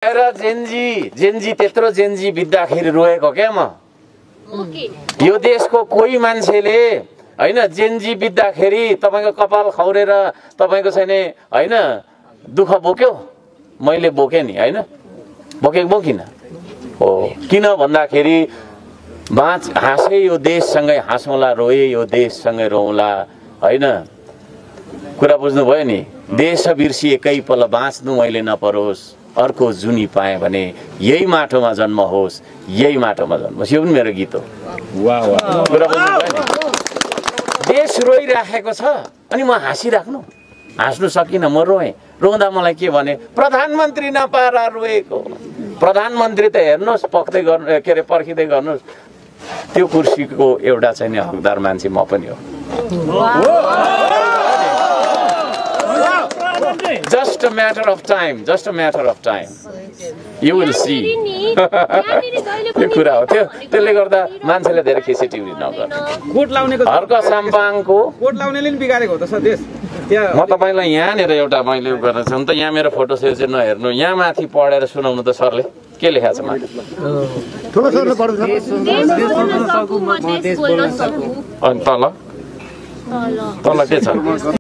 Gen Z त्यत्रो Gen Z बित्दाखेरि रोएको क्या म। यो देशको कोही मान्छेले हैन जेन्जी बित्दाखेरि तपाईको कपाल खौरेर तपाईको छैन हैन दुःख बोक्यो? मैले बोके नि हैन, बोकिन हो। किन भन्दाखेरि हाँसे यो देशसँगै हाँसौँला, रोए यो देशसँगै रोउँला हैन। कुरा बुझ्नुभयो नि। देश बिर्सी एकै पल बाँच्नु मैले नपरोस्, अर्को जुनी पाएँ भने यही माटोमा जन्म होस्, यही माटोमा जन्म होस्। यो पनि मेरो गीत हो। वाह वाह, कुरा बुझ्नुभयो नि। देश रोइराखेको छ अनि म हाँसिराख्नु? हाँस्नु सकिनँ, म रोएँ। रोँदा मलाई के भने प्रधानमन्त्री नपारा रोएको। प्रधानमन्त्री त हेर्नुहोस् पक्दै गर्नु के अरे पर्खिँदै गर्नुहोस्, त्यो कुर्सीको एउटा चाहिँ हकदार मान्छे म पनि हो। Just a matter of time, just a matter of time. You will see. यो कुरा हो। त्यसले गर्दा मान्छेले धेरै खेसेटिउरी नगर्नु। कोट लाउनेको हर्क साम्पाङको कोट लाउनेले नि बिगारेको हो त सर देश। म तपाईलाई यहाँनिर एउटा मैले गर्न चाहन्छु त, यहाँ मेरो फोटो सेयर चाहिँ नहेर्नु। यहाँ माथि पढेर सुनाउनु त सरले के लेखेको छ माथि। ठुलो सरले पढ्नु अनि तल के छ?